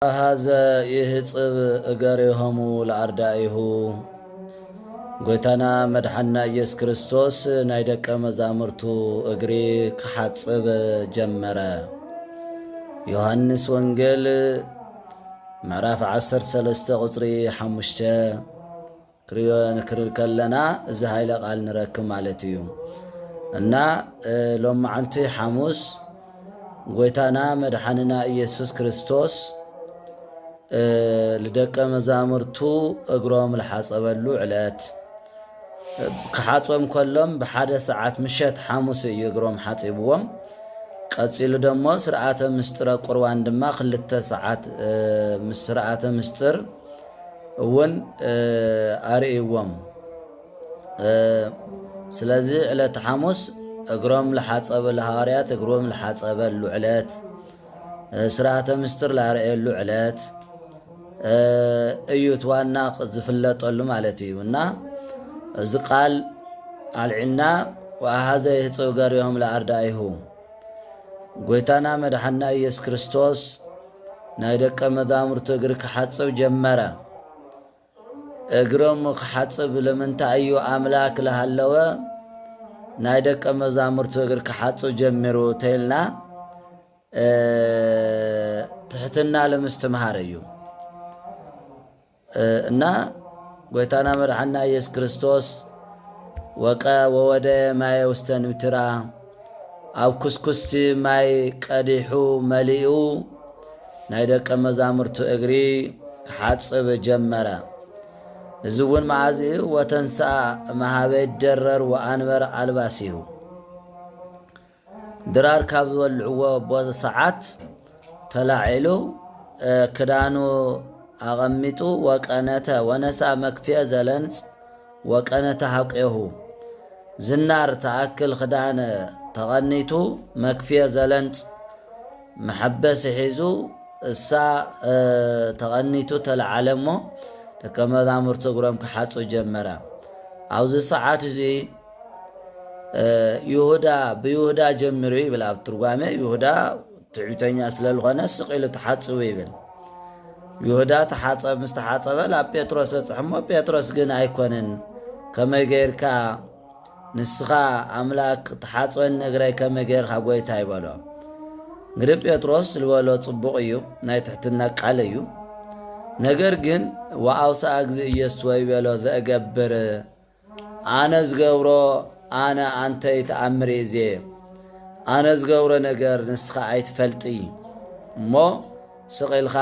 ኣሃዘ ይህጽብ እገሪሆሙ ለኣርዳኢሁ። ጎይታና መድሓና ኢየሱስ ክርስቶስ ናይ ደቀ መዛሙርቱ እግሪ ክሓጽብ ጀመረ። ዮሃንስ ወንጌል ምዕራፍ ዓሰርተ ሰለስተ ቁጽሪ ሓሙሽተ ክሪኦ፣ ክንርኢ ከለና እዚ ሃይለ ቃል ንረክብ ማለት እዩ። እና፣ እ፣ ሎማዓንቲ ሓሙስ ጎይታና መድሓንና ኢየሱስ ክርስቶስ፣ እ፣ ልደቀ መዛሙርቱ እግሮም ልሓጸበሉ ዕለት፣ እ፣ ክሓጾም ከሎም ብሓደ ሰዓት ምሸት ሓሙስ እዩ እግሮም ሓጺብዎም። ቀጺሉ ደሞ ስርዓተ ምስጢረ ቁርባን ድማ ክልተ ሰዓት፣ እ፣ ምስ ስርዓተ ምስጢር እውን፣ እ፣ ኣርእይዎም። እ፣ ስለዚ ዕለት ሓሙስ እግሮም ልሓጸበ፣ ለሃዋርያት እግሮም ልሓጸበሉ ዕለት፣ እ፣ ስርዓተ ምስጢር ላርእየሉ ዕለት፣ እ፣ እዩ እቲ ዋና ዝፍለጠሉ ማለት እዩ። እና እዚ ቃል ኣልዒልና፣ "ወኣሃዘ ይህጽብ ገሪሆም ለኣርዳኢሁ።" ጎይታና መድሓና ኢየሱስ ክርስቶስ ናይ ደቀ መዛሙርቱ እግሪ ክሓጽብ ጀመረ። እግሮም ክሓጽብ ልምንታይ እዩ? ኣምላክ ልሃለወ ናይ ደቀ መዛሙርቱ እግሪ ክሓጽብ ጀሚሩ ተይልና፣ እ፣ ትሕትና ልምስትምሃር እዩ። እ፣ እና ጎይታና መድሓና ኢየሱስ ክርስቶስ፣ "ወቀ ወወደ ማየ ውስተ ንብትራ"፣ ኣብ ኩስኩስቲ ማይ ቀዲሑ መሊኡ ናይ ደቀ መዛሙርቱ እግሪ ክሓጽብ ጀመረ። እዚ እውን መዓዝ እዩ? "ወተንስኣ እምሃበ ይደረር ወኣንበረ ኣልባሲሁ"፣ ድራር ካብ ዝበልዕዎ ቦ-፣ ሰዓት ተላዒሉ፣ እ፣ ክዳኑ ኣቐሚጡ፣ "ወቀነተ ወነሳ መክፍየ ዘለንጽ ወቀነተ ሃቄሁ"፣ ዝናር ተኣክል ክዳን ተቐኒቱ፣ መክፍየ ዘለንጽ መሐበሲ ሒዙ፣ እሳ፣ እ፣ ተቐኒቱ ተለዓለ እሞ፣ ደቀ መዛሙርቱ እግሮም ክሓጹ ጀመረ። ኣብዚ ሰዓት እዚ፣ እ፣ ይሁዳ፣ ብይሁዳ ጀሚሩ ይብል ኣብ ትርጓሜ። ይሁዳ ትዕቢተኛ ስለ ዝኾነ ስቕ ኢሉ ተሓጽቡ ይብል። ይሁዳ ተሓጸብ፣ ምስ ተሓጸበ ናብ ጴጥሮስ በጽሐ እሞ፣ ጴጥሮስ ግን ኣይኮነን፣ ከመይ ገይርካ ንስኻ ኣምላክ ትሓጽበኒ እግረይ ከመይ ገይርካ ጎይታይ በሎ። እንግዲህ ጴጥሮስ ዝበሎ ጽቡቕ እዩ፣ ናይ ትሕትና ቃል እዩ። ነገር ግን ወኣውስኣ ግዜ ኢየሱስ ወይቤሎ ዘእገብር ኣነ ዝገብሮ ኣነ ኣንተ ይትኣምር እዜ ኣነ ዝገብሮ ነገር ንስኻ ኣይትፈልጢ እሞ ስቕ ኢልካ